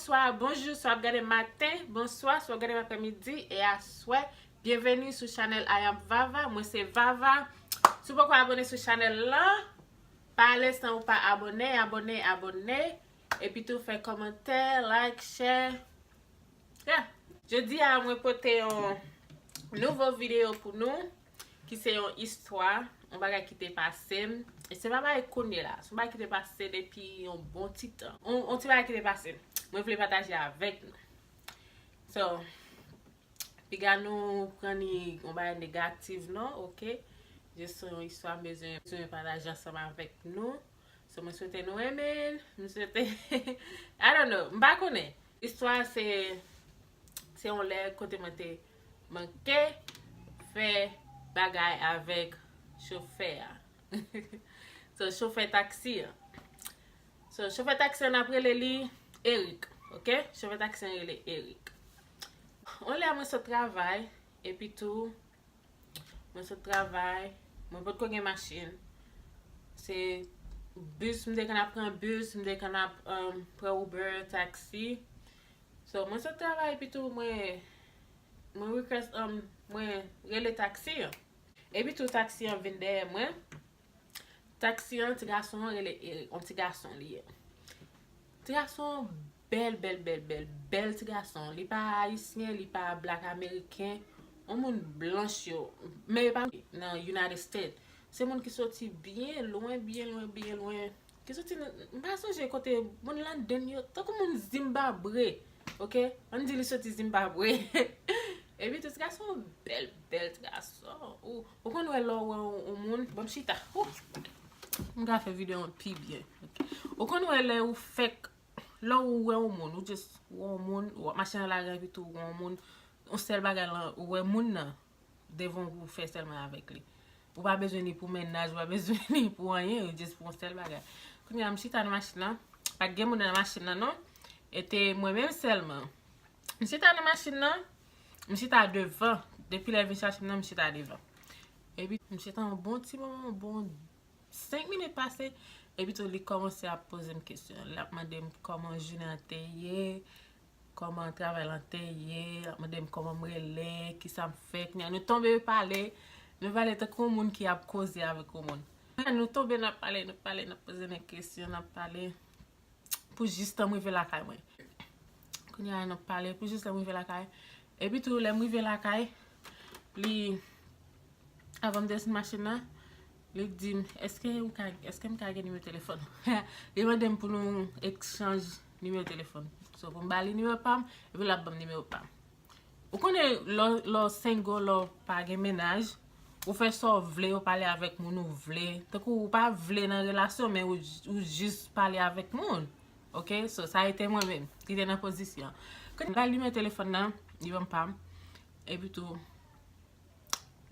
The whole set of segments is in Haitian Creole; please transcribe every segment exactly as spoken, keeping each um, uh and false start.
Swa bonjou, swa ap gade maten, bonswa, swa ap gade aprèmidi e aswè. Byenveni sou chanèl I Am Vava, mwen se Vava. Si w poko abòne sou chanèl lan, pa ale san ou pa abòne, abòne, abòne. Epi tou fè kòmantè, like, share. Yeah. Jodi a mwen pote yon nouvo videyo pou nou, ki se yon istwa, yon bagay ki te pase m. E se pa bagay kounye la, se yon bagay ki te pase depi yon bon ti tan. Yon, yon ti bagay ki te pase m. Mwen vle pataje avèk nou. So, piga nou pran li yon bagay negatif non, oke? Jis se yon istwa m bezwen, bezwen pataje ansanm avèk nou. So, mwen swete nou renmen l. Mwen swete, I don't know, m pa konnen. Istwa se, se yon lè kote mwen te manke fè bagay avèk chofè a. So, chofè taksi an. So, chofè taksi an, n ap rele li Eric, oke? Chofè taksi an rele Eric. Yon lè mwen sot travay, epi tou, mwen sot travay, mwen potko gen machin. Se bis, m te konn ap pran bis, m te konn ap, um, pran Uber, taksi. So, mwen sot travay, epi tou, mwen, mwen request, um, mwen rele taksi an. Epi tou, taksi an vin dèyè mwen. Taksi an, ti gason an rele Eric, yon ti gason li ye. Ti gason an bèl, bèl, bèl, bèl, bèl ti gason. Li pa ayisyen, li pa black ameriken. Yon moun blanch yo. Men yo pa nan United States. Se moun ki soti byen lwen, byen lwen, byen lwen. Ki soti nan, m pa sonje kote moun London yo. Tankou moun Zimbabwe. Oke? Ann di li soti Zimbabwe. Epi tou, ti gason bèl, bèl ti gason. Ou, ou konn wè lè w wè yon, yon moun. Ban m chita. Ou. M ka fè videyo an pi byen. Oke. Ou konn wè lè ou fèk, lè ou wè yon moun, ou just wè yon moun, ou ap mache nan lari epi tou ou wè yon moun, yon sèl bagay lan, ou wè moun nan devan ou pou fè sèlman avèk li. Ou pa bezwen li pou mennaj, ou pa bezwen li pou anyen, ou just pou yon sèl bagay. Kounye a, m chita nan machin nan. Pa t gen moun nan machin nan, non. E te mwen menm sèlman. M chita nan machin nan. M chita devan. Depi lè vin chache m nan, m chita devan. Epi, m chita yon bon ti moman, yon bon senk minit pase. Epi tou, li kòmanse ap poze m kesyon. L ap mande m kòman jounen an te ye, kòman travay lan te ye, l ap mande m kòman m rele, kisa m fè. Kounye a nou tonbe pale, nou pale tankou yon moun ki ap koze avèk yon moun. Kounye a nou tonbe, n ap pale, n ap pale, n ap poze m kesyon, n ap pale pou jis tan m rive lakay mwen. Kounye a n ap pale pou jis tan m rive lakay. Epi tou, lè m rive lakay, li Avan m desann machin nan, li di m, èske ou ka, èske m ka gen nimewo telefòn ou? Li mande m pou nou ekchanj nimewo telefòn. So, pou m ba li nimewo pa m, epi l ap ban m nimewo pa m. Ou konnen, lè, lè w single, lè w pa gen mennaj, ou fè sa w vle, ou pale avèk moun ou vle. Tankou ou pa vle nan relasyon, men ou, ou jis pale avèk moun. Oke? So, sa rete mwen menm, ki te nan pozisyon. Kounye a, m ba l nimewo telefòn nan, li ban m pa m. Epi tou,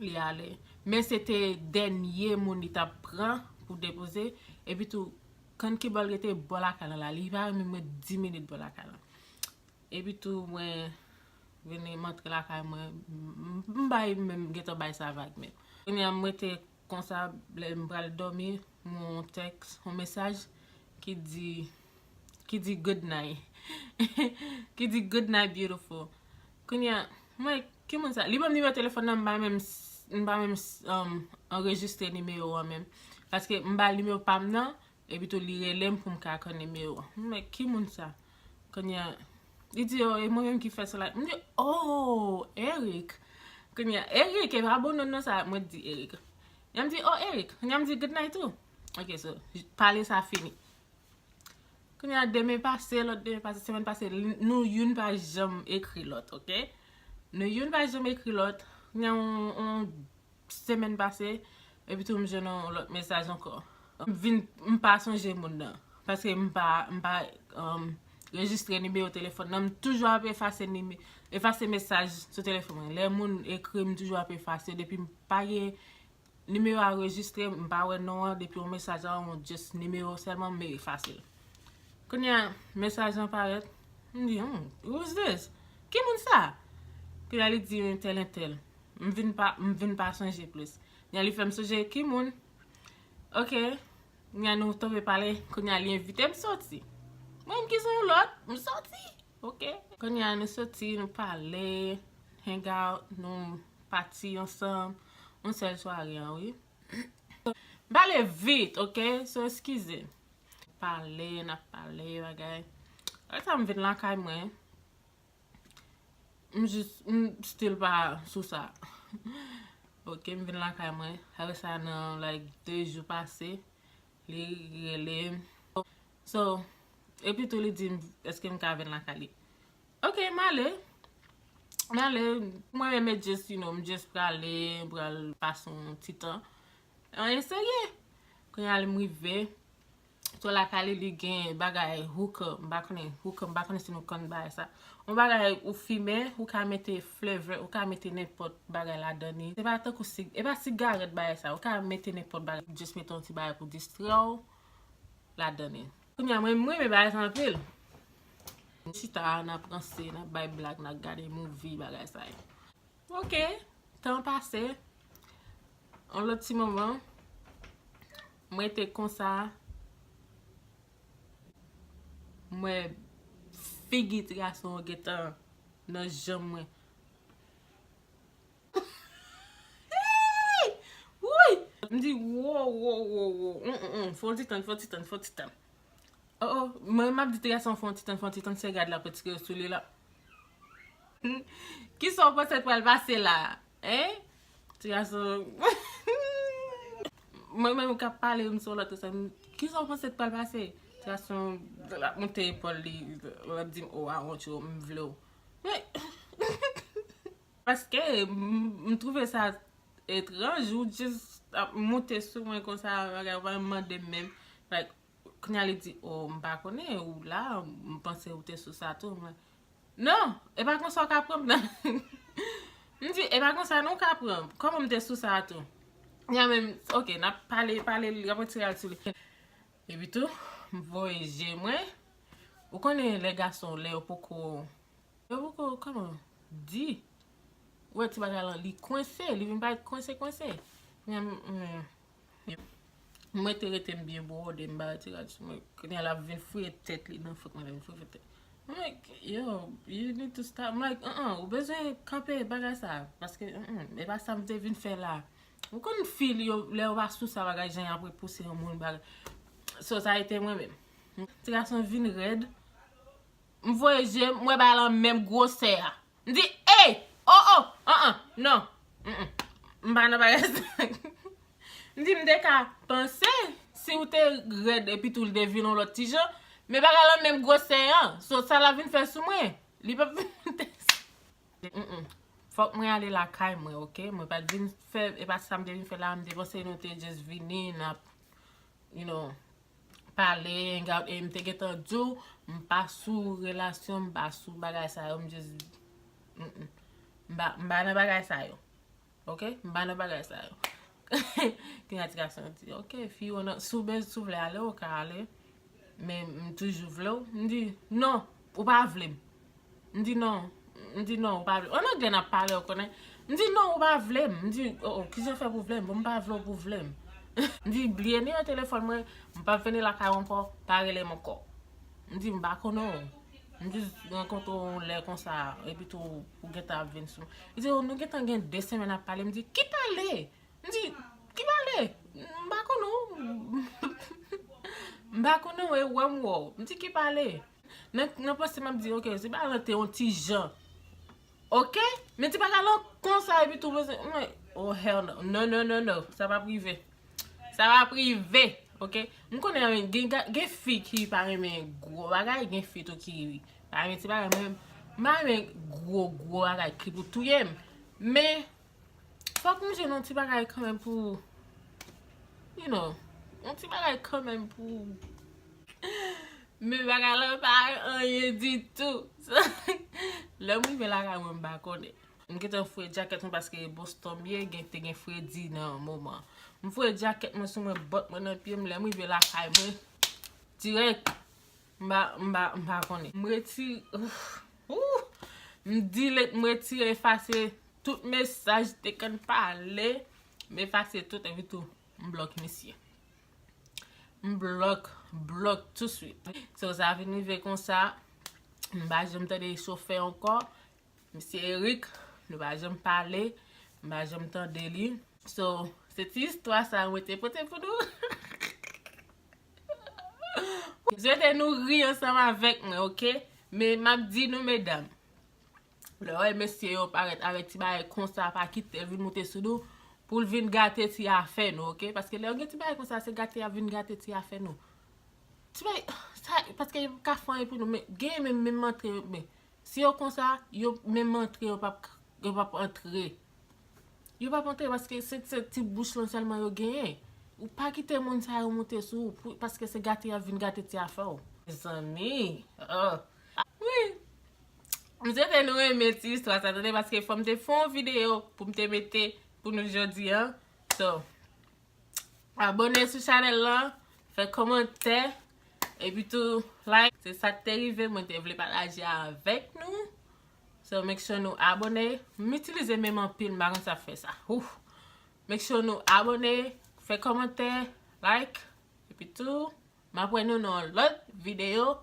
li ale. Men se te dènye moun li t ap pran pou depoze. Epi tou, kannkibòl rete bò lakay lan la. Li pa menm ret dis minit bò lakay lan. Epi tou, mwen vini, m antre lakay mwen. M, m bay menm, gentan bay sa vag menm. Kounye a, m rete konsa, lè m pral dòmi, m wè yon tèks, yon mesaj ki di, ki di good night. Ki di good night, beautiful. Kounye a, mwen, ki moun sa? Li ban m nimewo telefòn nan, m pa menm, m pa menm, um, anrejistre nimewo an menm. Paske m ba l nimewo pa m nan, epi tou li rele m pou m ka konn nimewo an. M di, ki moun sa? Kounye a, li di, oh, e mwen menm ki fè sa la. M di, oh, Eric. Kounye a, Eric, e pa bon non non sa, mwen di Eric. Kounye a m di, oh, Eric. Kounye a m di, good night tou. Ok, so, pale sa fini. Kounye a, demen pase, lòt demen pase, semèn pase, nou youn pa janm ekri lòt, oke? Nou youn pa janm ekri lòt. Kounye a, yon, yon semèn pase, epi tou m jwenn yon lòt mesaj ankò. M vin, m pa sonje moun nan. Paske m pa, m pa, um, rejistre nimewo telefòn nan. M toujou ap efase nime-, efase mesaj sou telefòn mwen. Lè moun ekri, m toujou ap efase. Depi m pa gen nimewo a rejistre, m pa wè non an, depi yon mesaj la, yon just nimewo sèlman, m efase l. Kounye a, mesaj lan parèt, m di, hmm, who's this? Ki moun sa? Kounye a, li di, entèl, entèl. M vin pa, m vin pa sonje plis. Kounye a, li fè m sonje ki moun. Ok. Kounye a, nou tonbe pale. Kounye a, li envite m soti. Mwen, m ki se yon lòt, m soti. Ok. Kounye a nou soti, nou pale, hang out, nou pati ansanm. Yon sèl sware an, wi. M pale vit, ok? So, eskize. Pale, n ap pale, bagay. Apre sa, m vin lakay mwen. M jis, m still pa sou sa. Ok, m vin lakay mwen. Apre sa, nan, like, de jou pase, li rele m. So, epi tou li di m, èske m ka vin lakay li? Ok, m ale. M ale, mwen menm, e just, you know, m just prale, m pral pase yon ti tan. Anyen serye. Kounye a m rive. Sou lakay li, li gen bagay hookah, m pa konnen, hookah, m pa konnen si nou konn bagay sa. Yon bagay ou fimen, ou ka mete flavor, ou ka mete nenpòt bagay ladan li. Se pa tankou si, e pa sigarèt bagay sa, ou ka mete nenpòt bagay, just mete yon ti bagay pou distrè w ladan li. Kounye a, mwen, mwen renmen bagay sa anpil. Chita, n ap ranse, n ap bay blag, n ap gade movie, bagay sa yo. Ok, tan pase. Yon lòt ti moman, mwen te konsa, mwen figi ti gason an gentan nan janm mwen. Woy! M di, wo, wo, wo, wo. Mm, mm, mm. Fon ti tann, fon ti tann, fon ti tann. Oh, oh, mwen m ap di ti gason fon ti tann, fon ti tann, se gad la retire sou li la. Kisa w panse t pral pase la? Hein? Ti gason. Mwen menm k ap pale, m sou lòt sa. Kisa w panse t pral pase? Ti gason l ap monte epòl li, l ap di m, oh, I want you, m vle w. Men, paske m, m twouve sa etranj, ou just ap monte sou mwen konsa, bagay, ou pa menm mande m menm. Like, kounye a li di, oh, m pa konnen, ou la, m panse ou te sou sa tou. Mwen, non, e pa konsa w ka pran m nan. M di, e pa konsa non w ka pran m. Kòman m te sou sa tou? Kounye a menm, ok, n ap pale, pale, li ap retire al sou li. Epi tou, m voye je mwen. Ou konnen lè gason, lè yo poko Yo poko, kòman di? Ou wè ti bagay lan, li kwense, li vin parèt kwense, kwense. Mwen, mwen, mwen te rete m byen bwode, m ba ti rad sou mwen. Kounye a l ap vin fouye tèt li nan fòk mwen vin fouye tèt. I'm like, yo, you need to stop. I'm like, uh-uh, ou bezwen kanpe bagay sa. Paske, uh-uh, e pa sa m te vin fè la. Ou konn fi yo, lè yo pa sou sa bagay, jan y ap repouse yon moun bagay. So, sa rete mwen menm. Ti gason vin rèd. M voye je m, m wè bagay lan menm gwosè a. M di, ey! Oh, oh! An, an! Non! Mm, mm. M pa nan bagay sa. M di, m te ka panse, si w te rèd epi tou l te vin yon lòt ti jan, men bagay lan menm gwosè an. So, sa l ap vin fè sou mwen, li p ap vin te. Mm, mm. Fòk mwen ale lakay mwen, ok? Mwen pa t vin fè, e pa sa m te vin fè la, m te panse nou te just vini, n ap, you know, pale, hang out, e m te gentan di w, m pa sou relasyon, m pa sou bagay sa yo, m just, mm, mm. M pa, m pa nan bagay sa yo. Ok? M pa nan bagay sa yo. Kounye a ti gason di, ok, fi yo nan, si w bez-, si w vle ale, ou ka ale. Men m toujou vle w. M di, non, ou pa vle m. M di non. M di non, ou pa vle. An anglè n ap pale, ou konnen. M di non, ou pa vle m. M di, oh, oh, kijan fè pou vle m? Bon, m pa vle w pou vle m. M di, bliye nimewo telefòn mwen, m p ap vini lakay ou ankò, pa rele m ankò. M di, m pa konnen w. M jis rankontre w yon lè konsa, epi tou, ou gentan ap vin sou mwen. Li di, oh, nou gentan gen de semèn ap pale. M di, ki pale? M di, ki pale? M pa konnen w. M pa konnen w, e wè m wè w. M di, ki pale? Nan, nan panse m ap di, ok, se pa lan te yon ti jan. Ok? Men ti bagay lan konsa, epi tou, mwen, oh, hell no. No, no, no, no. Sa p ap rive. Sa p ap rive. Ok? M konnen gen, gen, gen fi ki pa renmen gwo bagay, gen fi tou ki pa renmen ti bagay. Men, m pa renmen gwo, gwo bagay ki pou touye m. Men, fòk m jwenn yon ti bagay kanmenm pou, you know, yon ti bagay kanmenm pou, men bagay lan pa anyen ditou. Lè m rive lakay mwen, m pa konnen. M gentan fouye djakèt mwen paske Boston m ye, gen, te gen fredi nan moman. M fouye djakèt mwen sou mwen, bòt mwen nan pye m. Lè m rive lakay mwen, dirèk, m pa, m pa, m pa konnen. M retire, ouf, ouf. M delete, m retire, efase tout mesaj te konn pale. M efase tout, epi tou, m blòk misye. M blòk, blòk touswit. So, sa vin rive konsa. M pa janm tande chofè ankò. Mesye Eric, nou pa janm pale. M pa janm tande li. So, se ti istwa sa mwen te pote pou nou. M swete nou ri ansanm avèk mwen, oke? Men m ap di nou, medam, lè w wè mesye yo parèt avèk ti bagay konsa, pa kite l vin moute sou nou pou l vin gate ti afè nou, oke? Paske lè yo gen ti bagay konsa, se gate y ap vin gate ti afè nou. Ti bagay, sa, paske yo ka fè anyen pou nou, men gen menm, menm antre, men si yo konsa, yo menm antre, yo p ap, yo p ap antre. Yo p ap antre paske se, se ti bouch lan sèlman yo genyen. Ou pa kite moun sa yo moute sou ou, pou, paske se gate y ap vin gate ti afè w. Mezanmi, oh. Wi. M swete nou renmen ti istwa sa, tande, paske fò m te fè yon videyo pou m te mete pou nou jodi a. So, abòne sou chanèl lan, fè kòmantè, epi tou like. Se sa k te rive, mwen te vle pataje avèk nou. So, make sure nou abòne. M itilize menm anpil, m pa konn sa fè sa. Ouf. Make sure nou abòne, fè kòmantè, like, epi tou, m ap wè nou nan yon lòt videyo.